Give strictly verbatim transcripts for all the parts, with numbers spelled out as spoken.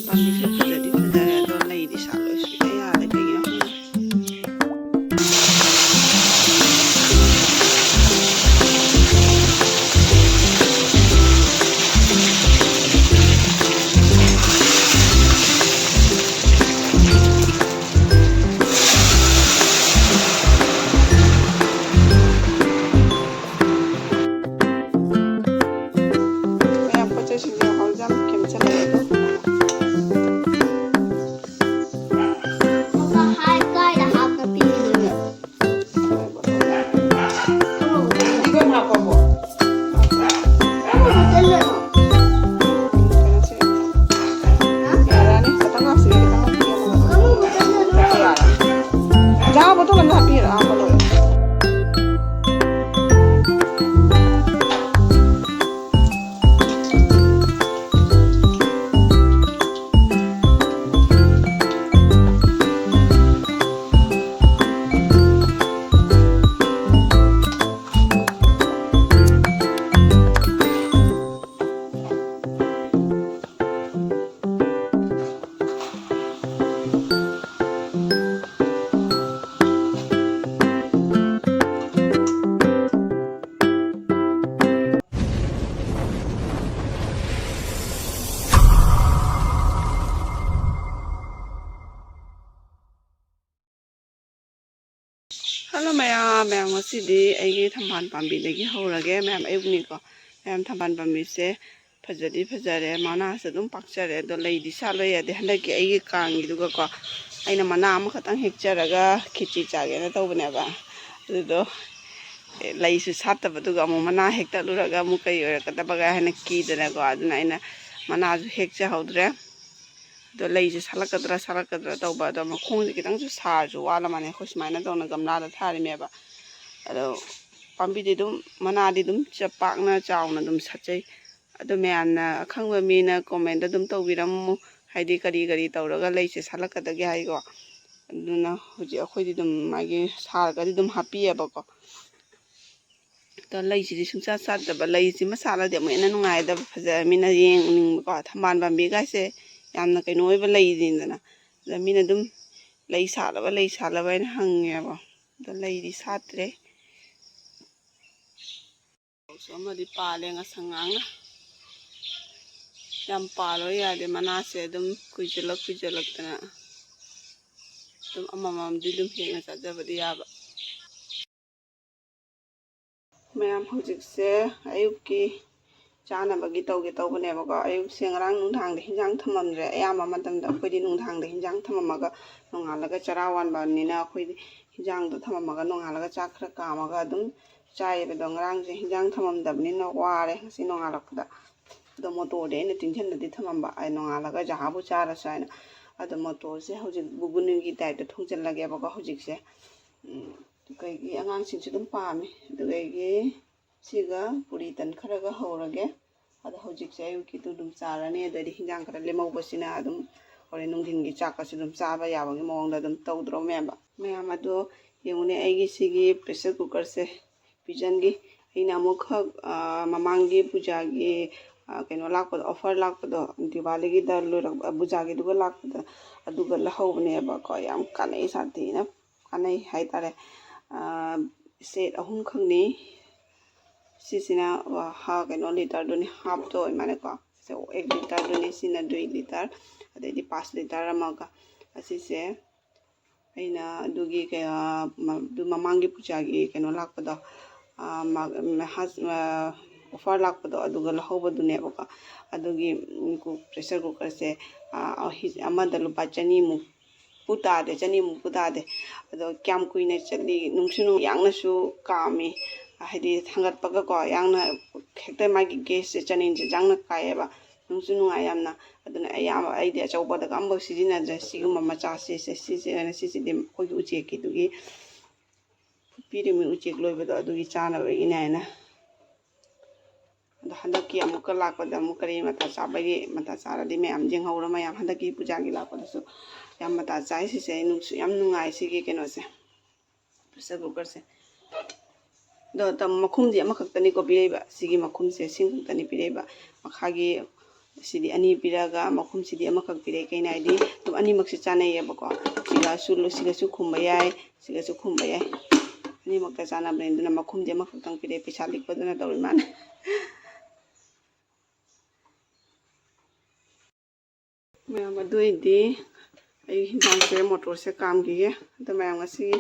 ꯄꯥꯝꯕꯤꯁꯦ ꯐꯖꯗꯤ ꯐꯖꯔꯦ, ꯑꯗꯣ ꯂꯩꯗꯤ ꯁꯥꯠꯂꯣꯏ, ꯁꯨꯡꯌꯥ ꯌꯥꯗꯦ꯫ ꯀꯩꯒꯤꯅꯣ ꯈꯪꯗꯦ꯫ ꯃꯌꯥꯝ ꯄꯣꯠ ꯆꯩꯁꯤꯡꯁꯦ ꯍꯧꯖꯤꯛ ꯌꯥꯝ ꯀꯦꯝ ꯆꯠꯅꯔꯦ ꯑꯗꯣ꯫ ꯀꯥꯏꯗ ꯍꯥꯞꯄ ꯄꯤꯔꯤꯅꯣ? ꯐꯗꯤꯒꯣꯝ ꯍꯥꯞꯄꯕꯣ? ꯀꯩꯅꯣꯁꯦ ꯌꯥꯔꯅꯤ, ꯈꯤꯇꯪ ꯉꯥꯛꯁꯤꯜꯂꯦ, ꯈꯤꯇꯪ ꯉꯥꯛꯁꯤꯜꯂꯦ꯫ ꯆꯥ ꯕꯣꯇꯜ ꯑꯝꯗ ꯍꯥꯞꯄꯤꯔꯣ, ꯍꯥꯞꯄ ꯂꯣꯏꯔꯦ꯫ ꯍꯜꯂꯣ ꯃꯌꯥꯝ, ꯃꯌꯥꯝ ꯉꯁꯤꯗꯤ ꯑꯩꯒꯤ ꯊꯝꯕꯥꯜ ꯄꯥꯝꯕꯤꯗꯒꯤ ꯍꯧꯔꯒꯦ꯫ ꯃꯌꯥꯝ ꯑꯌꯨꯛꯅꯤꯀꯣ꯫ ꯃꯌꯥꯝ ꯊꯝꯕꯥꯜ ꯄꯥꯝꯕꯤꯁꯦ ꯐꯖꯗꯤ ꯐꯖꯔꯦ, ꯃꯅꯥꯁꯨ ꯑꯗꯨꯝ ꯄꯥꯛꯆꯔꯦ, ꯑꯗꯣ ꯂꯩꯗꯤ ꯁꯥꯠꯂꯣꯏ ꯌꯥꯗꯦ꯫ ꯍꯟꯗꯛꯀꯤ ꯑꯩꯒꯤ ꯀꯥꯡꯒꯤꯗꯨꯒꯀꯣ, ꯑꯩꯅ ꯃꯅꯥ ꯑꯃꯈꯛꯇꯪ ꯍꯦꯛꯆꯔꯒ ꯈꯦꯆꯤ ꯆꯥꯒꯦꯅ ꯇꯧꯕꯅꯦꯕ꯫ ꯑꯗꯨꯗꯣ ꯂꯩꯁꯨ ꯁꯥꯠꯇꯕꯗꯨꯒ ꯑꯃꯨꯛ ꯃꯅꯥ ꯍꯦꯛꯇꯠꯂꯨꯔꯒ ꯑꯃꯨꯛ ꯀꯩ ꯑꯣꯏꯔꯛꯀꯗꯕꯒ ꯍꯥꯏꯅ ꯀꯤꯗꯅꯀꯣ, ꯑꯗꯨꯅ ꯑꯩꯅ ꯃꯅꯥꯁꯨ ꯍꯦꯛꯆꯍꯧꯗ꯭ꯔꯦ꯫ ꯑꯗꯣ ꯂꯩꯁꯦ ꯁꯥꯠꯂꯛꯀꯗ꯭ꯔꯥ ꯁꯥꯠꯂꯛꯀꯗ꯭ꯔꯥ ꯇꯧꯕ, ꯑꯗꯣ ꯃꯈꯣꯡꯁꯦ ꯈꯤꯇꯪꯁꯨ ꯁꯥꯔꯁꯨ ꯋꯥꯠꯂ ꯃꯥꯜꯂꯦ꯫ ꯑꯩꯈꯣꯏ ꯁꯨꯃꯥꯏꯅ ꯇꯧꯅ ꯒꯝꯂꯥꯗ ꯊꯥꯔꯤꯃꯦꯕ꯫ ꯑꯗꯣ ꯄꯥꯝꯕꯤꯗꯤ ꯑꯗꯨꯝ, ꯃꯅꯥꯗꯤ ꯑꯗꯨꯝ ꯆ-, ꯄꯥꯛꯅ ꯆꯥꯎꯅ ꯑꯗꯨꯝ ꯁꯥꯠꯆꯩ꯫ ꯑꯗꯣ ꯃꯌꯥꯝꯅ ꯑꯈꯪꯕ ꯃꯤꯅ comment ꯑꯗꯨꯝ ꯇꯧꯕꯤꯔꯝꯃꯨ, ꯍꯥꯏꯗꯤ ꯀꯔꯤ ꯀꯔꯤ ꯇꯧꯔꯒ ꯂꯩꯁꯦ ꯁꯥꯠꯂꯛꯀꯗꯒꯦ ꯍꯥꯏꯀꯣ꯫ ꯑꯗꯨꯅ ꯍꯧꯖꯤꯛ ꯑꯩꯈꯣꯏꯗꯤ ꯑꯗꯨꯝ ꯃꯥꯒꯤ ꯁꯥꯔꯒꯗꯤ ꯑꯗꯨꯝ ꯍꯥꯞꯄꯤꯑꯕꯀꯣ꯫ ꯑꯗꯣ ꯂꯩꯁꯤꯗꯤ ꯁꯨꯡꯁꯥꯠ ꯁꯥꯠꯇꯕ, ꯂꯩꯁꯤꯃ ꯁꯥꯠꯂꯗꯤ ꯑꯃꯨꯛ ꯍꯦꯟꯅ ꯅꯨꯡꯉꯥꯏꯗꯕ, ꯐꯖꯔꯃꯤꯅ ꯌꯦꯡꯅꯤꯡꯕꯀꯣ꯫ ꯊꯝꯕꯥꯜ ꯄꯥꯝꯕꯤꯒꯥꯏꯁꯦ ꯌꯥꯝꯅ ꯀꯩꯅꯣ ꯑꯣꯏꯕ ꯂꯩꯅꯤꯗꯅ꯫ ꯑꯗ ꯃꯤꯅ ꯑꯗꯨꯝ "ꯂꯩ ꯁꯥꯠꯂꯕ, ꯂꯩ ꯁꯥꯠꯂꯕ?" ꯍꯥꯏꯅ ꯍꯪꯉꯦꯕ꯫ ꯑꯗꯣ ꯂꯩꯗꯤ ꯁꯥꯠꯇ꯭ꯔꯦ꯫ ꯁꯨ ꯑꯃꯗꯤ ꯄꯥꯜꯂꯦ ꯉꯁꯪ ꯉꯥꯡꯅ꯫ ꯌꯥꯝ ꯄꯥꯜꯂꯣ ꯌꯥꯗꯦ, ꯃꯅꯥꯁꯦ ꯑꯗꯨꯝ ꯀꯨꯏꯖꯜꯂꯛ ꯀꯨꯏꯖꯜꯂꯛꯇꯅ ꯑꯗꯨꯝ ꯑꯃꯃꯝꯗꯤ ꯑꯗꯨꯝ ꯍꯦꯛꯅ ꯆꯥꯖꯕꯗꯤ ꯌꯥꯕ꯫ ꯃꯌꯥꯝ, ꯍꯧꯖꯤꯛꯁꯦ ꯑꯌꯨꯛꯀꯤ ꯆꯥꯅꯕꯒꯤ ꯇꯧꯒꯦ ꯇꯧꯕꯅꯦꯕꯀꯣ꯫ ꯑꯌꯨꯛꯁꯦ ꯉꯔꯥꯡ ꯅꯨꯡꯗꯥꯡꯗ ꯍꯤꯟꯖꯥꯡ ꯊꯝꯃꯝꯗ꯭ꯔꯦ꯫ ꯑꯌꯥꯝꯕ ꯃꯇꯝꯗ ꯑꯩꯈꯣꯏꯗꯤ ꯅꯨꯡꯗꯥꯡꯗ ꯍꯤꯟꯖꯥꯡ ꯊꯝꯃꯝꯃꯒ ꯅꯣꯡꯉꯥꯜꯂꯒ ꯆꯔꯥ ꯋꯥꯟꯕꯅꯤꯅ ꯑꯩꯈꯣꯏꯗꯤ ꯍꯤꯟꯖꯥꯡꯗꯣ ꯊꯝꯃꯝꯃꯒ ꯅꯣꯡꯉꯥꯜꯂꯒ ꯆꯥꯛ ꯈꯔ ꯀꯥꯝꯃꯒ ꯑꯗꯨꯝ ꯆꯥꯏꯌꯦꯕ꯫ ꯑꯗꯣ ꯉꯔꯥꯡꯁꯦ ꯍꯤꯟꯖꯥꯡ ꯊꯝꯃꯝꯗꯕꯅꯤꯅ ꯋꯥꯔꯦ ꯉꯁꯤ ꯅꯣꯡꯉꯥꯜꯂꯛꯄꯗ꯫ ꯑꯗꯣ ꯃꯣꯇꯣꯔꯗꯤ ꯑꯩꯅ ꯇꯤꯡꯁꯤꯜꯂꯗꯤ ꯊꯝꯃꯝꯕ, ꯑꯩ ꯅꯣꯡꯉꯥꯜꯂꯒ ꯖꯍꯥꯕꯨ ꯆꯥꯔꯁꯨ ꯍꯥꯏꯅ꯫ ꯑꯗꯣ ꯃꯣꯇꯣꯔꯁꯦ ꯍꯧꯖꯤꯛ ꯕꯨꯒꯨꯅꯤꯒꯤ ꯇꯥꯏꯞꯇ ꯊꯣꯡꯖꯤꯜꯂꯒꯦꯕꯀꯣ ꯍꯧꯖꯤꯛꯁꯦ꯫ ꯎꯝ, ꯑꯩꯈꯣꯏꯒꯤ ꯑꯉꯥꯡꯁꯤꯡꯁꯨ ꯑꯗꯨꯝ ꯄꯥꯝꯃꯤ꯫ ꯑꯗꯨꯗꯒꯤ ꯁꯤꯒ ꯄꯨꯔꯤ ꯇꯟ ꯈꯔꯒ ꯍꯧꯔꯒꯦ꯫ ꯑꯗꯣ ꯍꯧꯖꯤꯛꯁꯦ ꯑꯌꯨꯛꯀꯤꯗꯨ ꯑꯗꯨꯝ ꯆꯥꯔꯅꯤ꯫ ꯑꯗꯩꯗꯤ ꯍꯤꯟꯖꯥꯡ ꯈꯔ ꯂꯦꯝꯍꯧꯕꯁꯤꯅ ꯑꯗꯨꯝ ꯍꯣꯔꯦꯟ ꯅꯨꯡꯊꯤꯟꯒꯤ ꯆꯥꯛꯀꯁꯨ ꯑꯗꯨꯝ ꯆꯥꯕ ꯌꯥꯕꯒꯤ ꯃꯑꯣꯡꯗ ꯑꯗꯨꯝ ꯇꯧꯗ꯭ꯔꯣ ꯃꯌꯥꯝ? ꯃꯌꯥꯝ ꯑꯗꯣ ꯌꯦꯡꯉꯨꯅꯦ, ꯑꯩꯒꯤ ꯁꯤꯒꯤ pressure cookerꯁꯦ ꯄꯤꯖꯟꯒꯤ꯫ ꯑꯩꯅ ꯑꯃꯨꯛꯈꯛ, ꯑ, ꯃꯃꯥꯡꯒꯤ ꯄꯨꯖꯥꯒꯤ, ꯑ, ꯀꯩꯅꯣ ꯂꯥꯛꯄꯗꯣ, offer ꯂꯥꯛꯄꯗꯣ, ꯗꯤꯋꯥꯂꯤꯒꯤꯗ ꯂꯣꯏꯔꯛ-, ꯑ, ꯄꯨꯖꯥꯒꯤꯗꯨꯒ ꯂꯥꯛꯄꯗ ꯑꯗꯨꯒ ꯂꯧꯍꯧꯕꯅꯦꯕꯀꯣ꯫ ꯌꯥꯝ ꯀꯥꯟꯅꯩ, ꯁꯥꯊꯤꯅ ꯀꯥꯟꯅꯩ ꯍꯥꯏꯇꯥꯔꯦ꯫ ꯑ, set ꯑꯍꯨꯝꯈꯛꯅꯤ꯫ ꯁꯤꯁꯤꯅ, ꯑ, ꯍꯥ-, ꯀꯩꯅꯣ, literꯗꯨꯅꯤ, halfꯇꯣ ꯑꯣꯏ ꯃꯥꯜꯂꯦꯀꯣ꯫ ꯁꯦ, ꯑꯦꯛ literꯗꯨꯅꯤ, ꯁꯤꯅ ꯗꯨꯏ liter, ꯑꯗꯩꯗꯤ ꯄꯥꯁ liter ꯑꯃꯒ꯫ ꯑꯁꯤꯁꯦ ꯑꯩꯅ ꯑꯗꯨꯒꯤ ꯀꯌꯥ-, ꯃ-, ꯑꯗꯨ ꯃꯃꯥꯡꯒꯤ ꯄꯨꯖꯥꯒꯤ ꯀꯩꯅꯣ ꯂꯥꯛꯄꯗꯣ, ꯑ, ꯃ-, ꯃ-, ꯍꯥꯁ-, ꯑ, offer ꯂꯥꯛꯄꯗꯣ ꯑꯗꯨꯒ ꯂꯧꯍꯧꯕꯗꯨꯅꯦꯕꯀꯣ꯫ ꯑꯗꯨꯒꯤ, ꯎꯝ, ꯀꯨ-, pressure cookerꯁꯦ, ꯑ, ꯑꯍꯤ-, ꯑꯃꯗ ꯂꯨꯄꯥ ꯆꯅꯤꯃꯨꯛ ꯄꯨ ꯇꯥꯗꯦ, ꯆꯅꯤꯃꯨꯛ ꯄꯨ ꯇꯥꯗꯦ꯫ ꯑꯗꯣ ꯀꯌꯥꯝ ꯀꯨꯏꯅ ꯆꯠꯂꯤ, ꯅꯨꯡꯁꯨ ꯅꯨꯡ-, ꯌꯥꯡꯅꯁꯨ ꯀꯥꯝꯃꯤ, ꯍꯥꯏꯗꯤ ꯊꯥꯡꯒꯠꯄꯒꯀꯣ, ꯌꯥꯡꯅ ꯍꯦꯛꯇ ꯃꯥꯒꯤ gasꯁꯦ ꯆꯅꯤꯟꯁꯦ ꯌꯥꯡꯅ ꯀꯥꯏꯌꯦꯕ, ꯅꯨꯡꯁꯨ ꯅꯨꯡꯉꯥꯏ ꯌꯥꯝꯅ꯫ ꯑꯗꯨꯅ ꯑꯌꯥꯝꯕ ꯑꯩꯗꯤ ꯑꯆꯧꯕꯗꯒ ꯑꯃꯐꯥꯎ ꯁꯤꯖꯤꯟꯅꯗ꯭ꯔꯦ, ꯁꯤꯒꯨꯝꯕ ꯃꯆꯥꯁꯤꯁꯦ, ꯁꯤꯁꯦ ꯑꯣꯏꯅ, ꯁꯤꯁꯤꯗꯤ ꯑꯩꯈꯣꯏꯒꯤ ꯎꯆꯦꯛꯀꯤꯗꯨꯒꯤ ꯄꯤꯔꯤꯕ ꯎꯆꯦꯛ ꯂꯣꯏꯕꯗꯣ ꯑꯗꯨꯒꯤ ꯆꯥꯅꯕꯒꯤꯅꯦ ꯍꯥꯏꯅ꯫ ꯑꯗꯣ ꯍꯟꯗꯛꯀꯤ ꯑꯃꯨꯛꯀ ꯂꯥꯛꯄꯗ ꯑꯃꯨꯛ ꯀꯔꯤ ꯃꯇꯥ ꯆꯥꯕꯒꯤ, ꯃꯇꯥ ꯆꯥꯔꯗꯤ ꯃꯌꯥꯝ ꯌꯦꯡꯍꯧꯔꯣ ꯃꯌꯥꯝ꯫ ꯍꯟꯗꯛꯀꯤ ꯄꯨꯖꯥꯒꯤ ꯂꯥꯛꯄꯗꯁꯨ ꯌꯥꯝ ꯃꯇꯥ ꯆꯥꯏ ꯁꯤꯁꯦ, ꯑꯩ ꯅꯨꯡꯁꯨ ꯌꯥꯝ ꯅꯨꯡꯉꯥꯏ ꯁꯤꯒꯤ ꯀꯩꯅꯣꯁꯦ, pressure cookerꯁꯦ꯫ ꯑꯗꯣ ꯇꯝ-, ꯃꯈꯨꯝꯗꯤ ꯑꯃꯈꯛꯇꯅꯤꯀꯣ ꯄꯤꯔꯛꯏꯕ, ꯁꯤꯒꯤ ꯃꯈꯨꯝꯁꯦ ꯁꯤꯡ ꯈꯛꯇꯅꯤ ꯄꯤꯔꯛꯏꯕ꯫ ꯃꯈꯥꯒꯤ ꯁꯤꯗꯤ ꯑꯅꯤ ꯄꯤꯔꯛꯑꯒ ꯃꯈꯨꯝꯁꯤꯗꯤ ꯑꯃꯈꯛ ꯄꯤꯔꯛꯑꯦ꯫ ꯀꯩꯅꯣ ꯍꯥꯏꯗꯤ ꯑꯗꯨꯝ ꯑꯅꯤꯃꯛꯁꯤ ꯆꯥꯅꯩꯌꯦꯕꯀꯣ꯫ ꯁꯤꯒꯁꯨ, ꯁꯤꯒꯁꯨ ꯈꯨꯝꯕ ꯌꯥꯏ, ꯁꯤꯒꯁꯨ ꯈꯨꯝꯕ ꯌꯥꯏ꯫ ꯑꯅꯤꯃꯛꯇ ꯆꯥꯅꯕꯅꯤ꯫ ꯑꯗꯨꯅ ꯃꯈꯨꯝꯗꯤ ꯑꯃꯈꯛꯇꯪ ꯄꯤꯔꯛꯑꯦ, ꯄꯩꯁꯥ ꯂꯤꯛꯄꯗꯨꯅ ꯇꯧꯔꯤ ꯃꯥꯅ꯫ ꯃꯌꯥꯝ, ꯑꯗꯨ ꯑꯣꯏꯗꯤ ꯑꯩ ꯍꯤꯟꯖꯥꯡꯁꯦ, ꯃꯣꯇꯣꯔꯁꯦ ꯀꯥꯝꯈꯤꯒꯦ꯫ ꯑꯗꯣ ꯃꯌꯥꯝ, ꯉꯁꯤꯒꯤ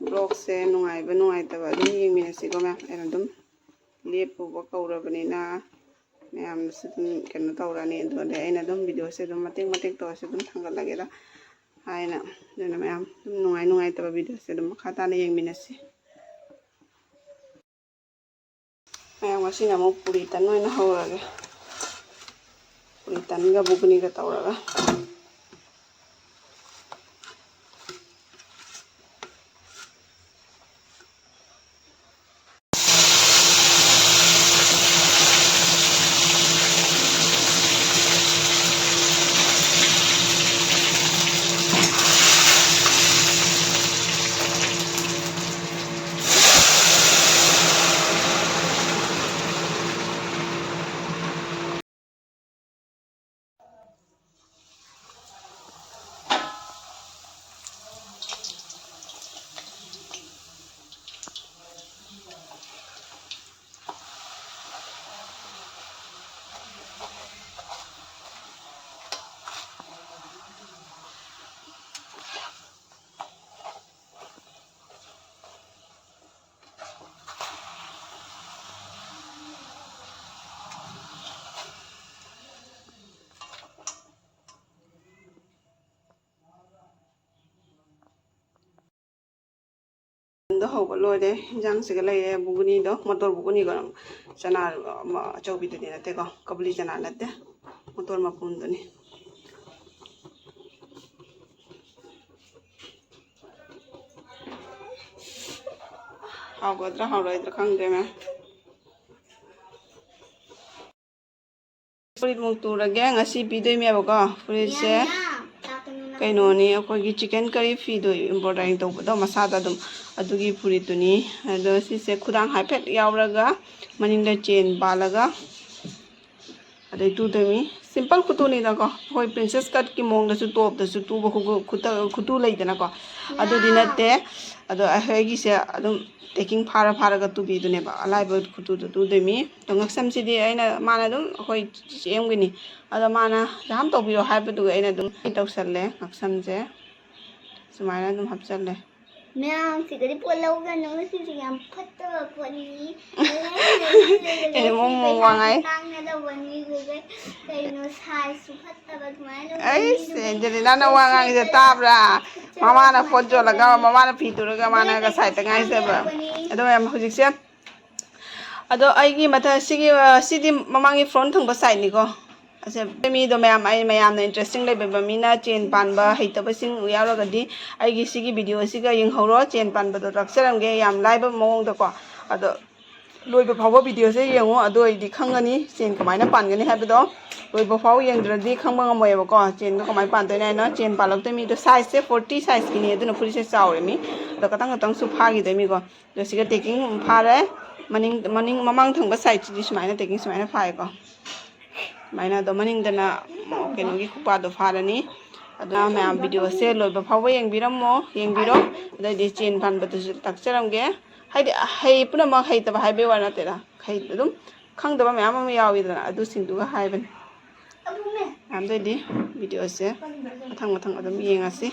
vlogꯁꯦ ꯅꯨꯡꯉꯥꯏꯕ ꯅꯨꯡꯉꯥꯏꯇꯕ ꯑꯗꯨꯝ ꯌꯦꯡꯃꯤꯟꯅꯁꯤꯀꯣ ꯃꯌꯥꯝ꯫ ꯑꯩꯅ ꯑꯗꯨꯝ ꯂꯦꯞꯄꯨꯕ ꯀꯧꯔꯕꯅꯤꯅ ꯃꯌꯥꯝꯅꯁꯨ ꯑꯗꯨꯝ ꯀꯩꯅꯣ ꯇꯧꯔꯅꯤ꯫ ꯑꯗꯨꯗꯤ ꯑꯩꯅ ꯑꯗꯨꯝ videoꯁꯦ ꯑꯗꯨꯝ ꯃꯇꯦꯛ ꯃꯇꯦꯛ ꯇꯧꯔꯁꯨ ꯑꯗꯨꯝ ꯊꯥꯡꯒꯠꯂꯒꯦꯗ ꯍꯥꯏꯅ꯫ ꯑꯗꯨꯅ ꯃꯌꯥꯝ ꯑꯗꯨꯝ ꯅꯨꯡꯉꯥꯏ ꯅꯨꯡꯉꯥꯏꯇꯕ videoꯁꯦ ꯑꯗꯨꯝ ꯃꯈꯥ ꯇꯥꯅ ꯌꯦꯡꯃꯤꯟꯅꯁꯤ꯫ ꯃꯌꯥꯝ, ꯉꯁꯤꯅ ꯑꯃꯨꯛ ꯄꯨꯔꯤ ꯇꯟ ꯑꯣꯏꯅ ꯍꯧꯔꯒꯦ꯫ ꯄꯨꯔꯤ ꯇꯟꯒ ꯕꯨꯒꯅꯤꯒ ꯇꯧꯔꯒ꯫ ꯗꯣ ꯍꯧꯕ ꯂꯣꯏꯔꯦ꯫ ꯍꯤꯟꯖꯥꯡꯁꯤꯒ ꯂꯩꯔꯦ, ꯕꯨꯒꯅꯤꯗꯣ, ꯃꯣꯇꯣꯔ ꯕꯨꯒꯅꯤꯒ ꯆꯅꯥ ꯑꯃ ꯑꯆꯧꯕꯤꯗꯨꯗꯤ ꯅꯠꯇꯦꯀꯣ, ꯀꯕꯨꯂꯤ ꯆꯅꯥ ꯅꯠꯇꯦ, ꯃꯣꯇꯣꯔ ꯃꯄꯨꯝꯗꯨꯅꯤ꯫ ꯍꯥꯎꯒꯗ꯭ꯔꯥ ꯍꯥꯎꯔꯣꯏꯗ꯭ꯔꯥ ꯈꯪꯗ꯭ꯔꯦ ꯃꯌꯥꯝ꯫ ꯐꯨꯔꯤꯠꯃꯨꯛ ꯇꯨꯔꯒꯦ꯫ ꯉꯁꯤ ꯄꯤꯗꯣꯏꯅꯦꯕꯀꯣ ꯐꯨꯔꯤꯠꯁꯦ꯫ ꯀꯩꯅꯣꯅꯤ, ꯑꯩꯈꯣꯏꯒꯤ chicken curry ꯐꯤꯗꯣ, embroidering ꯇꯧꯕꯗꯣ ꯃꯁꯥꯗ ꯑꯗꯨꯝ, ꯑꯗꯨꯒꯤ ꯐꯨꯔꯤꯠꯇꯨꯅꯤ꯫ ꯑꯗꯣ ꯁꯤꯁꯦ ꯈꯨꯗꯥꯡ ꯍꯥꯏꯐꯦꯠ ꯌꯥꯎꯔꯒ ꯃꯅꯤꯡꯗ ꯆꯦꯟ ꯄꯥꯜꯂꯒ ꯑꯗꯩ ꯇꯨꯗꯣꯏꯅꯤ꯫ ꯁꯤꯝꯄꯜ ꯈꯨꯇꯨꯅꯤꯗꯀꯣ, ꯑꯩꯈꯣꯏ ꯄ꯭ꯔꯤꯟꯁꯦꯁ ꯀꯠꯀꯤ ꯃꯑꯣꯡꯗꯁꯨ ꯇꯣꯞꯇꯁꯨ ꯇꯨꯕ ꯈꯨꯒꯨ-, ꯈꯨꯇ-, ꯈꯨꯇꯨ ꯂꯩꯗꯅꯀꯣ, ꯑꯗꯨꯗꯤ ꯅꯠꯇꯦ꯫ ꯑꯗꯣ ꯑꯩꯈꯣꯏꯒꯤꯁꯦ ꯑꯗꯨꯝ ꯇꯦꯛꯀꯤꯡ ꯐꯥꯔ ꯐꯥꯔꯒ ꯇꯨꯕꯤꯗꯨꯅꯦꯕ, ꯑꯂꯥꯏꯕ ꯈꯨꯇꯨꯗꯣ ꯇꯨꯗꯣꯏꯅꯤ꯫ ꯑꯗꯣ ꯉꯛꯁꯝꯁꯤꯗꯤ ꯑꯩꯅ, ꯃꯥꯅ ꯑꯗꯨꯝ ꯑꯩꯈꯣꯏ ꯆꯦ ꯑꯦꯝꯒꯤꯅꯤ, ꯑꯗꯣ ꯃꯥꯅ ꯖꯥꯝ ꯇꯧꯕꯤꯔꯣ ꯍꯥꯏꯕꯗꯨꯒ ꯑꯩꯅ ꯑꯗꯨꯝ ꯇꯧꯁꯜꯂꯦ ꯉꯛꯁꯝꯁꯦ꯫ ꯁꯨꯃꯥꯏꯅ ꯑꯗꯨꯝ ꯍꯥꯞꯆꯜꯂꯦ꯫ ꯃꯌꯥꯝꯁꯤꯒꯗꯤ ꯄꯣꯠ ꯂꯧꯒꯅꯨ, ꯁꯤꯁꯦ ꯌꯥꯝ ꯐꯠꯇꯕ ꯄꯣꯠꯅꯤ꯫ ꯑꯦ, ꯃꯣꯃꯣ ꯋꯥ ꯉꯥꯡꯉꯦ꯫ ꯇꯥꯡꯅꯗꯧꯕꯅꯤ, ꯑꯗꯨꯒ ꯀꯩꯅꯣ, ꯁꯥꯏꯖꯁꯨ ꯐꯠꯇꯕ ꯑꯗꯨꯃꯥꯏꯅ ꯂꯧꯒꯅꯤ, ꯑꯩꯁ, ꯑꯗꯨꯒ ꯑꯦꯟꯖꯦꯂꯤꯅꯥꯅ ꯋꯥ ꯉꯥꯡꯉꯤꯁꯦ ꯇꯥꯕ꯭ꯔꯥ? ꯃꯃꯥꯅ ꯐꯣꯟ ꯆꯣꯜꯂꯒ ꯃꯃꯥꯅ ꯐꯤ ꯇꯨꯔꯒ ꯃꯥꯅ ꯉꯁꯥꯏꯇ ꯉꯥꯏꯖꯕ꯫ ꯑꯗꯣ ꯃꯌꯥꯝ ꯍꯧꯖꯤꯛꯁꯦ, ꯑꯗꯣ ꯑꯩꯒꯤ ꯃꯊꯛ ꯁꯤꯒꯤ, ꯑ, ꯁꯤꯗꯤ ꯃꯃꯥꯡꯒꯤ ꯐ꯭ꯔꯣꯟ ꯊꯪꯕ ꯁꯥꯏꯠꯅꯤꯀꯣ꯫ ꯑꯁꯦ ꯃꯤꯗꯣ ꯃꯌꯥꯝ, ꯑꯩ ꯃꯌꯥꯝꯅ ꯏꯟꯇꯔꯦꯁꯇꯤꯡ ꯂꯩꯕ ꯃꯤꯅ ꯆꯦꯟ ꯄꯥꯟꯕ ꯍꯩꯇꯕꯁꯤꯡ ꯌꯥꯎꯔꯒꯗꯤ ꯑꯩꯒꯤ ꯁꯤꯒꯤ ꯚꯤꯗꯤꯑꯣꯁꯤꯒ ꯌꯦꯡꯍꯧꯔꯣ꯫ ꯆꯦꯟ ꯄꯥꯟꯕꯗꯣ ꯇꯥꯛꯆꯔꯝꯒꯦ ꯌꯥꯝ ꯂꯥꯏꯕ ꯃꯑꯣꯡꯗꯀꯣ꯫ ꯑꯗꯣ ꯂꯣꯏꯕ ꯐꯥꯎꯕ ꯚꯤꯗꯤꯑꯣꯁꯦ ꯌꯦꯡꯉꯣ, ꯑꯗꯨ ꯑꯣꯏꯔꯗꯤ ꯈꯪꯒꯅꯤ ꯆꯦꯟ ꯀꯃꯥꯏꯅ ꯄꯥꯟꯒꯅꯤ ꯍꯥꯏꯕꯗꯣ꯫ ꯂꯣꯏꯕ ꯐꯥꯎ ꯌꯦꯡꯗ꯭ꯔꯗꯤ ꯈꯪꯕ ꯉꯝꯃꯣꯏꯕꯀꯣ, ꯆꯦꯟꯗꯣ ꯀꯃꯥꯏꯅ ꯄꯥꯟꯗꯣꯏꯅꯣ ꯍꯥꯏꯅ꯫ ꯆꯦꯟ ꯄꯥꯜꯂꯛꯇꯣꯏ ꯃꯤꯗꯣ ꯁꯥꯏꯖꯁꯦ ꯐꯣꯔꯇꯤ ꯁꯥꯏꯖꯀꯤꯅꯤ, ꯑꯗꯨꯅ ꯐꯨꯔꯤꯠꯁꯦ ꯆꯥꯎꯔꯦ ꯃꯤ꯫ ꯑꯗꯣ ꯈꯇꯪ ꯈꯇꯪꯁꯨ ꯐꯥꯈꯤꯗꯣꯏ ꯃꯤꯀꯣ꯫ ꯑꯗꯣ ꯁꯤꯒ ꯇꯦꯛꯀꯤꯡ ꯐꯥꯔꯦ꯫ ꯃꯅꯤꯡ, ꯃꯅꯤꯡ, ꯃꯃꯥꯡ ꯊꯪꯕ ꯁꯥꯏꯗꯁꯤꯗꯤ ꯁꯨꯃꯥꯏꯅ ꯇꯦꯛꯀꯤꯡ ꯁꯨꯃꯥꯏꯅ ꯐꯥꯏꯀꯣ꯫ ꯁꯨꯃꯥꯏꯅ ꯑꯗꯣ ꯃꯅꯤꯡꯗꯅ ꯀꯩꯅꯣꯒꯤ ꯈꯨꯄꯥꯗꯣ ꯐꯥꯔꯅꯤ꯫ ꯑꯗꯨꯅ ꯃꯌꯥꯝ ꯚꯤꯗꯤꯑꯣꯁꯦ ꯂꯣꯏꯕ ꯐꯥꯎꯕ ꯌꯦꯡꯕꯤꯔꯝꯃꯣ, ꯌꯦꯡꯕꯤꯔꯣ꯫ ꯑꯗꯩꯗꯤ ꯆꯦꯟ ꯄꯥꯟꯕꯗꯨꯁꯨ ꯇꯥꯛꯆꯔꯝꯒꯦ꯫ ꯍꯥꯏꯗꯤ ꯍꯩ ꯄꯨꯝꯅꯃꯛ ꯍꯩꯇꯕ ꯍꯥꯏꯕꯩ ꯋꯥ ꯅꯠꯇꯦꯗ꯫ ꯍꯩ ꯑꯗꯨꯝ ꯈꯪꯗꯕ ꯃꯌꯥꯝ ꯑꯃ ꯌꯥꯎꯋꯤꯗꯅ, ꯑꯗꯨꯁꯤꯡꯗꯨꯒ ꯍꯥꯏꯕꯅꯤ꯫ ꯃꯌꯥꯝꯗꯩꯗꯤ ꯚꯤꯗꯤꯑꯣꯁꯦ ꯃꯊꯪ ꯃꯊꯪ ꯑꯗꯨꯝ ꯌꯦꯡꯉꯁꯤ꯫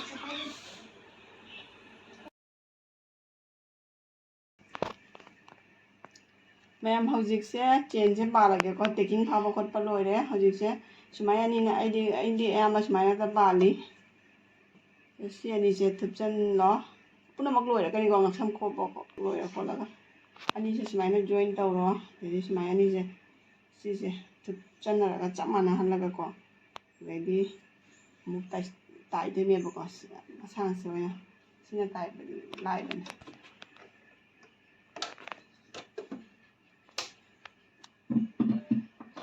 ꯃꯌꯥꯝ ꯍꯧꯖꯤꯛꯁꯦ ꯆꯦꯟꯁꯦ ꯄꯥꯜꯂꯒꯦꯀꯣ꯫ ꯇꯦꯛꯀꯤꯡ ꯐꯥꯕ ꯈꯣꯠꯄ ꯂꯣꯏꯔꯦ꯫ ꯍꯧꯖꯤꯛꯁꯦ ꯁꯨꯃꯥꯏꯅ ꯑꯅꯤꯅ, ꯑꯩꯗꯤ, ꯑꯩꯗꯤ ꯑꯌꯥꯝꯕ ꯁꯨꯃꯥꯏꯅ ꯍꯦꯛꯇ ꯄꯥꯜꯂꯤ꯫ ꯁꯤ ꯑꯅꯤꯁꯦ ꯊꯨꯞꯆꯜꯂꯣ꯫ ꯄꯨꯝꯅꯃꯛ ꯂꯣꯏꯔꯒꯅꯤꯀꯣ, ꯉꯛꯁꯝ ꯈꯣꯠꯄ ꯂꯣꯏꯔ ꯈꯣꯠꯂꯒ꯫ ꯑꯅꯤꯁꯦ ꯁꯨꯃꯥꯏꯅ ꯖꯣꯏꯟ ꯇꯧꯔꯣ꯫ ꯑꯗꯩꯗꯤ ꯁꯨꯃꯥꯏꯅ ꯑꯅꯤꯁꯦ, ꯁꯤꯁꯦ ꯊꯨꯞꯆꯟꯅꯔꯒ ꯆꯞ ꯃꯥꯟꯅꯍꯜꯂꯒꯀꯣ꯫ ꯑꯗꯩꯗꯤ ꯑꯃꯨꯛ ꯇꯥꯏ-, ꯇꯥꯏꯗꯣꯏꯅꯦꯕꯀꯣ꯫ ꯁꯤ ꯑꯁꯥꯡꯁꯦ ꯑꯣꯏꯅ, ꯁꯤꯅ ꯇꯥꯏꯕꯗꯤ ꯂꯥꯏꯕꯅꯦ꯫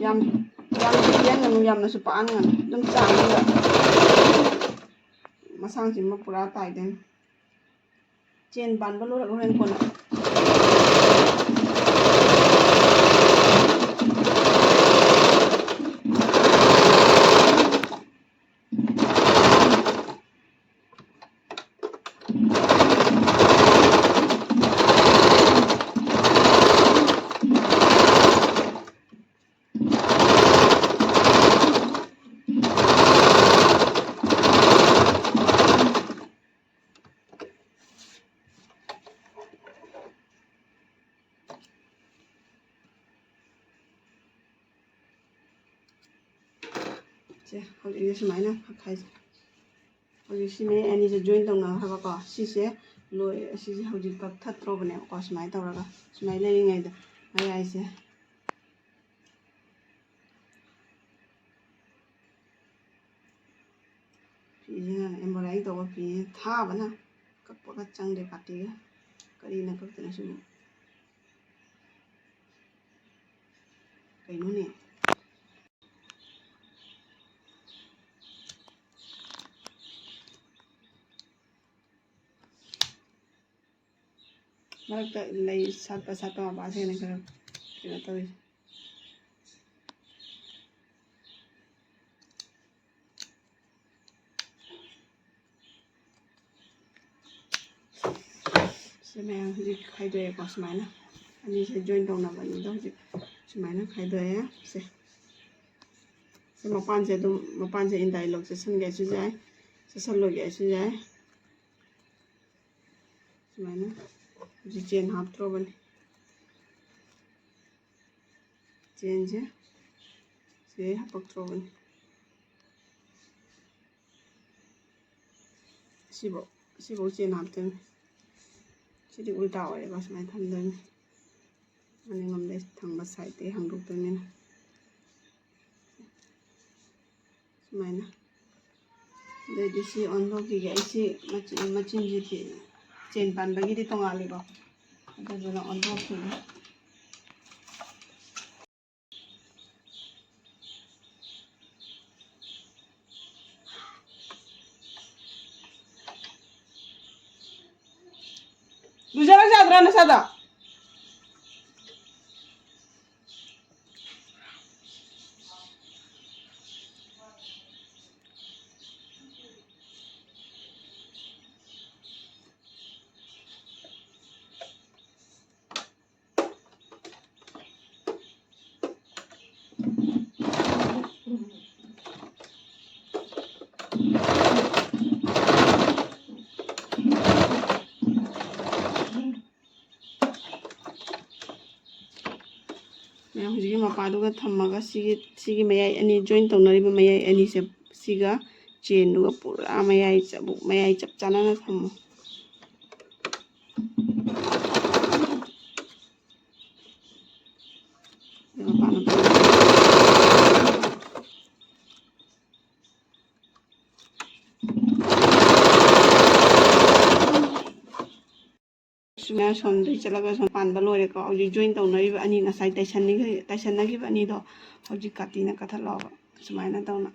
ꯌꯥꯝ, ꯌꯥꯝꯅꯁꯨ ꯇꯦꯟꯒꯅꯨ, ꯌꯥꯝꯅꯁꯨ ꯄꯥꯍꯟꯒꯅꯨ, ꯑꯗꯨꯝ ꯆꯥꯡ ꯑꯃꯗ꯫ ꯃꯁꯥꯡꯁꯤꯃ ꯄꯨꯔꯥ ꯇꯥꯏꯗꯣꯏꯅꯤ꯫ ꯆꯦꯟ ꯄꯥꯟꯕ ꯂꯣꯏꯔꯒ ꯍꯣꯔꯦꯟ ꯀꯣꯟꯅ꯫ ꯁꯦ, ꯍꯧꯖꯤꯛꯁꯦ ꯁꯨꯃꯥꯏꯅ ꯀꯛꯈꯥꯏꯁꯦ꯫ ꯍꯧꯖꯤꯛ ꯁꯤ ꯃꯌꯦꯛ ꯑꯅꯤꯁꯦ ꯖꯣꯏꯟ ꯇꯧꯅꯈ꯭ꯔꯕꯀꯣ꯫ ꯁꯤꯁꯦ ꯂꯣꯏ-, ꯁꯤꯁꯦ ꯍꯧꯖꯤꯛ ꯀꯛꯊꯠꯇ꯭ꯔꯣꯕꯅꯦꯕꯀꯣ꯫ ꯁꯨꯃꯥꯏꯅ ꯇꯧꯔꯒ ꯁꯨꯃꯥꯏꯅ ꯂꯩꯔꯤꯉꯩꯗ ꯃꯌꯥꯏꯁꯦ ꯐꯤꯁꯤꯅ embroidery ꯇꯧꯕ ꯐꯤꯁꯤꯅ ꯊꯥꯕꯅ ꯀꯛꯄꯒ ꯆꯪꯗꯦ ꯀꯥꯇꯤꯒ꯫ ꯀꯔꯤꯅ ꯀꯛꯇꯅ ꯁꯤꯕꯨ? ꯀꯩꯅꯣꯅꯦ? ꯃꯔꯛꯇ ꯂꯩ ꯁꯥꯠꯄ ꯁꯥꯠꯄ ꯃꯄꯥꯁꯤꯅ ꯈꯔ ꯀꯩꯅꯣ ꯇꯧꯔꯤꯁꯦ꯫ ꯁꯤ ꯃꯌꯥꯝ ꯍꯧꯖꯤꯛ ꯈꯥꯏꯗꯣꯛꯑꯦꯀꯣ꯫ ꯁꯨꯃꯥꯏꯅ ꯑꯅꯤꯁꯦ ꯖꯣꯏꯟ ꯇꯧꯅꯕꯅꯤꯗꯣ ꯍꯧꯖꯤꯛ ꯁꯨꯃꯥꯏꯅ ꯈꯥꯏꯗꯣꯛꯑꯦ꯫ ꯁꯦ, ꯁꯤ ꯃꯄꯥꯟꯁꯦ ꯑꯗꯨꯝ, ꯃꯄꯥꯟꯁꯦ ꯏꯟꯗꯥꯏ ꯂꯣꯛ ꯆꯠꯁꯟꯒꯦ ꯍꯥꯏꯁꯨ ꯌꯥꯏ, ꯆꯠꯁꯜꯂꯣꯏꯒꯦ ꯍꯥꯏꯁꯨ ꯌꯥꯏ꯫ ꯁꯨꯃꯥꯏꯅ ꯍꯧꯖꯤꯛ ꯆꯦꯟ ꯍꯥꯞꯇ꯭ꯔꯣꯕꯅꯤ꯫ ꯆꯦꯟꯁꯦ ꯁꯤꯗꯩ ꯍꯥꯄꯛꯇ꯭ꯔꯣꯕꯅꯤ꯫ ꯁꯤꯐꯧ, ꯁꯤꯐꯧ ꯆꯦꯟ ꯍꯥꯞꯇꯣꯏꯅꯤ꯫ ꯁꯤꯗꯤ ꯎꯜꯇꯥ ꯑꯣꯏꯔꯦꯀꯣ꯫ ꯁꯨꯃꯥꯏꯅ ꯊꯝꯗꯣꯏꯅꯤ꯫ ꯃꯅꯤꯡꯂꯣꯝꯗꯩ ꯊꯪꯕ ꯁꯥꯏꯗꯇꯩ ꯍꯥꯡꯗꯣꯛꯇꯣꯏꯅꯤꯅ꯫ ꯁꯨꯃꯥꯏꯅ꯫ ꯑꯗꯩꯗꯤ ꯁꯤ ꯑꯣꯟꯊꯣꯛꯈꯤꯒꯦ꯫ ꯑꯩ ꯁꯤ ꯃꯆꯤꯟ, ꯃꯆꯤꯟꯁꯤ ꯊꯤ-, ꯆꯦꯟ ꯄꯥꯟꯕꯒꯤꯗꯤ ꯇꯣꯉꯥꯜꯂꯤꯀꯣ꯫ ꯑꯗꯨꯗꯨꯅ ꯑꯣꯟꯊꯣꯛꯈꯤꯒꯦ꯫ ꯂꯨꯖꯔꯛ ꯌꯥꯗ꯭ꯔꯥ ꯅꯁꯥꯗ? ꯃꯌꯥꯝ ꯍꯧꯖꯤꯛꯀꯤ ꯃꯄꯥꯗꯨꯒ ꯊꯝꯃꯒ ꯁꯤꯒꯤ, ꯁꯤꯒꯤ ꯃꯌꯥꯏ ꯑꯅꯤ, ꯖꯣꯏꯟ ꯇꯧꯅꯔꯤꯕ ꯃꯌꯥꯏ ꯑꯅꯤꯁꯦ, ꯁꯤꯒ ꯆꯦꯟꯗꯨꯒ ꯄꯨꯔꯥ ꯃꯌꯥꯏ ꯆꯕꯨꯛ, ꯃꯌꯥꯏ ꯆꯞ ꯆꯥꯟꯅꯅ ꯊꯝꯃꯣ꯫ ꯁꯨꯃꯥꯏꯅ ꯁꯣꯝꯗꯒꯤ ꯆꯠꯂꯒ ꯁꯨꯝ ꯄꯥꯟꯕ ꯂꯣꯏꯔꯦꯀꯣ꯫ ꯍꯧꯖꯤꯛ ꯖꯣꯏꯟ ꯇꯧꯅꯔꯤꯕ ꯑꯅꯤ, ꯉꯁꯥꯏ ꯇꯥꯏꯁꯟꯅꯈꯤ-, ꯇꯥꯏꯁꯟꯅꯈꯤꯕ ꯑꯅꯤꯗꯣ ꯍꯧꯖꯤꯛ ꯀꯥꯇꯤꯅ ꯀꯠꯊꯠꯂꯛꯑꯣꯕ꯫ ꯁꯨꯃꯥꯏꯅ ꯇꯧꯅ꯫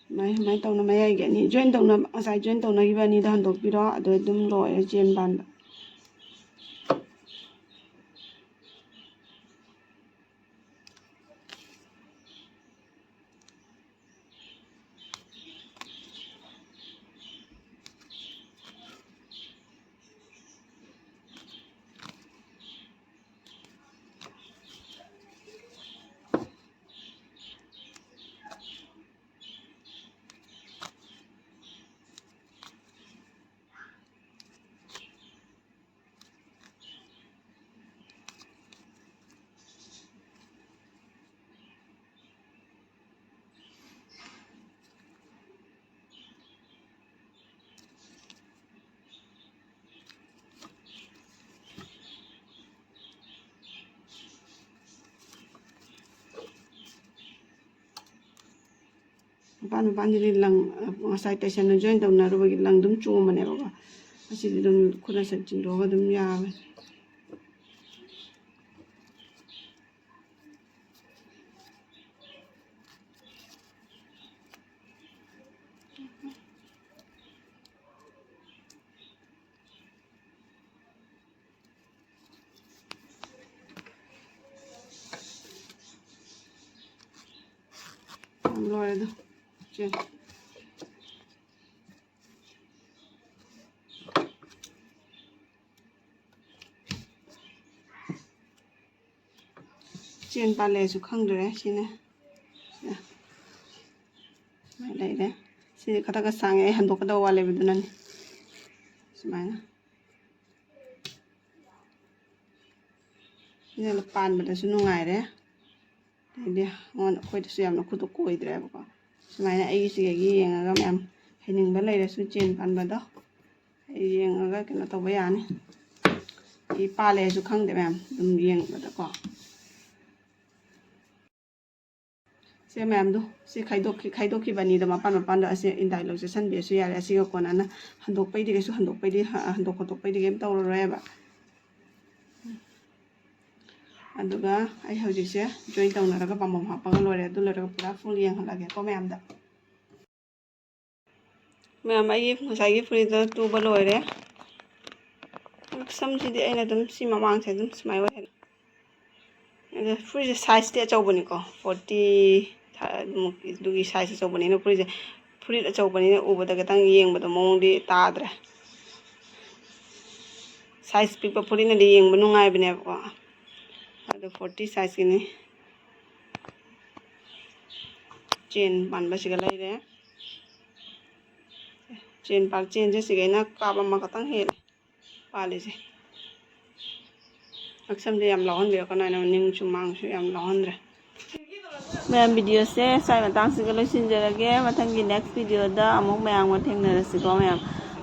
ꯁꯨꯃꯥꯏ, ꯁꯨꯃꯥꯏꯅ ꯇꯧꯅ ꯃꯌꯥꯏꯒꯤ ꯑꯅꯤ ꯖꯣꯏꯟ ꯇꯧꯅ-, ꯉꯁꯥꯏ ꯖꯣꯏꯟ ꯇꯧꯅꯈꯤꯕ ꯑꯅꯤꯗꯣ ꯍꯟꯗꯣꯛꯄꯤꯔꯣ꯫ ꯑꯗꯨ ꯑꯗꯨꯝ ꯂꯣꯏꯔꯦ ꯆꯦꯟ ꯄꯥꯟꯕ꯫ ꯃꯄꯥꯟ ꯃꯄꯥꯟꯁꯤꯗꯤ ꯂꯪ, ꯉꯁꯥꯏ ꯇꯥꯏꯁꯟꯅ ꯖꯣꯏꯟ ꯇꯧꯅꯔꯨꯕꯒꯤ ꯂꯪ ꯑꯗꯨꯝ ꯆꯣꯡꯕꯅꯦꯕꯀꯣ꯫ ꯑꯁꯤꯗꯤ ꯑꯗꯨꯝ ꯈꯨꯠꯅ ꯁꯠ ꯆꯤꯡꯊꯣꯛꯑꯒ ꯑꯗꯨꯝ ꯌꯥꯕꯅꯤ꯫ ꯂꯣꯏꯔꯦꯗ꯫ ꯁꯦ꯫ ꯆꯦꯟ ꯄꯥꯜꯂꯦꯁꯨ ꯈꯪꯗ꯭ꯔꯦ ꯁꯤꯅꯦ꯫ ꯁꯦ꯫ ꯁꯨꯃꯥꯏꯅ ꯂꯩꯔꯦ꯫ ꯁꯤꯗꯤ ꯈꯔꯒ ꯁꯥꯡꯉꯦ, ꯑꯩ ꯍꯟꯗꯣꯛꯀꯗꯕ ꯋꯥꯠꯂꯦꯕ, ꯑꯗꯨꯅꯅꯤ꯫ ꯁꯨꯃꯥꯏꯅ꯫ ꯁꯤꯅ ꯄꯥꯟꯕꯗꯁꯨ ꯅꯨꯡꯉꯥꯏꯔꯦ꯫ ꯑꯗꯩꯗꯤ ꯑꯩꯉꯣꯟꯗ, ꯑꯩꯈꯣꯏꯗꯁꯨ ꯌꯥꯝꯅ ꯈꯨꯠꯇꯣ ꯀꯣꯏꯗ꯭ꯔꯦꯕꯀꯣ꯫ ꯁꯨꯃꯥꯏꯅ ꯑꯩꯒꯤꯁꯤꯗꯒꯤ ꯌꯦꯡꯉꯒ ꯃꯌꯥꯝ ꯍꯩꯅꯤꯡꯕ ꯂꯩꯔꯁꯨ ꯆꯦꯟ ꯄꯥꯟꯕꯗꯣ ꯌꯦꯡꯉꯒ ꯀꯩꯅꯣ ꯇꯧꯕ ꯌꯥꯅꯤ꯫ ꯁꯤ ꯄꯥꯜꯂꯦ ꯍꯥꯏꯁꯨ ꯈꯪꯗꯦ ꯃꯌꯥꯝ, ꯑꯗꯨꯝ ꯌꯦꯡꯕꯗꯀꯣ꯫ ꯁꯦ ꯃꯌꯥꯝꯗꯣ, ꯁꯤ ꯈꯥꯏꯗꯣꯛꯈꯤ-, ꯈꯥꯏꯗꯣꯛꯈꯤꯕꯅꯤꯗꯣ, ꯃꯄꯥꯟ ꯃꯄꯥꯟꯗꯣ ꯑꯁꯤ ꯏꯟꯗꯥꯏꯂꯣꯛ ꯆꯦꯠꯁꯟꯕꯤꯔꯁꯨ ꯌꯥꯔꯦ꯫ ꯑꯁꯤꯒ ꯀꯣꯟꯅꯅ ꯍꯟꯗꯣꯛꯄꯩꯗꯤ ꯀꯩꯁꯨ, ꯍꯟꯗꯣꯛꯄꯩꯗꯤ, ꯍ-, ꯍꯟꯗꯣꯛ ꯈꯣꯠꯇꯣꯛꯄꯩꯗꯤ ꯀꯩꯝ ꯇꯧꯔꯔꯣꯏꯕ꯫ ꯑꯗꯨꯒ ꯑꯩ ꯍꯧꯖꯤꯛꯁꯦ ꯖꯣꯏꯟ ꯇꯧꯅꯔꯒ ꯄꯥꯝꯕꯣꯝ ꯍꯥꯞꯄꯒ ꯂꯣꯏꯔꯦ꯫ ꯑꯗꯨ ꯂꯣꯏꯔꯒ ꯄꯨꯔꯥ ꯐꯨꯜ ꯌꯦꯡꯍꯜꯂꯒꯦꯀꯣ ꯃꯌꯥꯝꯗ꯫ ꯃꯌꯥꯝ, ꯑꯩꯒꯤ ꯉꯁꯥꯏꯒꯤ ꯐꯨꯔꯤꯠꯇꯣ ꯇꯨꯕ ꯂꯣꯏꯔꯦ꯫ ꯁꯝꯁꯤꯗꯤ ꯑꯩꯅ ꯑꯗꯨꯝ ꯁꯤ ꯃꯃꯥꯡꯁꯦ ꯑꯗꯨꯝ ꯁꯨꯃꯥꯏꯅ ꯑꯣꯏꯍꯜꯂꯦ꯫ ꯑꯗꯣ ꯐꯨꯔꯤꯠꯁꯦ ꯁꯥꯏꯖꯇꯤ ꯑꯆꯧꯕꯅꯤꯀꯣ, ꯐꯣꯔꯇꯤ ꯑꯗꯨꯒꯤ ꯁꯥꯏꯖ ꯑꯆꯧꯕꯅꯤꯅ ꯐꯨꯔꯤꯠꯁꯦ, ꯐꯨꯔꯤꯠ ꯑꯆꯧꯕꯅꯤꯅ ꯎꯕꯗ ꯈꯤꯇꯪ ꯌꯦꯡꯕꯗ ꯃꯑꯣꯡꯗꯤ ꯇꯥꯗ꯭ꯔꯦ꯫ ꯁꯥꯏꯖ ꯄꯤꯛꯄ ꯐꯨꯔꯤꯠꯅꯗꯤ ꯌꯦꯡꯕ ꯅꯨꯡꯉꯥꯏꯕꯅꯦꯕꯀꯣ꯫ ꯑꯗꯣ ꯐꯣꯔꯇꯤ ꯁꯥꯏꯖꯀꯤꯅꯤ꯫ ꯆꯦꯟ ꯄꯥꯟꯕꯁꯤꯒ ꯂꯩꯔꯦ꯫ ꯆꯦꯟ ꯄꯥꯛ-, ꯆꯦꯟꯁꯦ ꯁꯤꯒ ꯑꯩꯅ ꯀꯥꯞ ꯑꯃ ꯈꯛꯇꯪ ꯍꯦꯜꯂꯦ ꯄꯥꯜꯂꯤꯁꯦ꯫ ꯉꯛꯁꯝꯁꯦ ꯌꯥꯝ ꯂꯥꯎꯍꯟꯕꯤꯔꯛꯀꯅꯨ ꯍꯥꯏꯅ, ꯅꯤꯡꯁꯨ ꯃꯥꯡꯁꯨ ꯌꯥꯝ ꯂꯥꯎꯍꯟꯗ꯭ꯔꯦ꯫ ꯃꯌꯥꯝ, ꯚꯤꯗꯤꯑꯣꯁꯦ ꯁ꯭ꯋꯥꯏ ꯃꯇꯥꯡꯁꯤꯒ ꯂꯣꯏꯁꯤꯟꯖꯔꯒꯦ꯫ ꯃꯊꯪꯒꯤ ꯅꯦꯛꯁ ꯚꯤꯗꯤꯑꯣꯗ ꯑꯃꯨꯛ ꯃꯌꯥꯝꯒ ꯊꯦꯡꯅꯔꯁꯤꯀꯣ ꯃꯌꯥꯝ꯫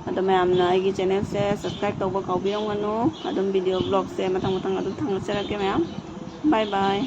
ꯑꯗꯣ ꯃꯌꯥꯝꯅ ꯑꯩꯒꯤ ꯆꯦꯅꯦꯜꯁꯦ ꯁꯕꯁꯀ꯭ꯔꯥꯏꯕ ꯇꯧꯕ ꯀꯥꯎꯕꯤꯔꯝꯒꯅꯨ꯫ ꯑꯗꯨꯝ ꯚꯤꯗꯤꯑꯣ ꯕ꯭ꯂꯣꯒꯁꯦ ꯃꯊꯪ ꯃꯊꯪ ꯑꯗꯨꯝ ꯊꯥꯡꯒꯠꯆꯔꯛꯀꯦ ꯃꯌꯥꯝ꯫ ꯕꯥꯏ ꯕꯥꯏ꯫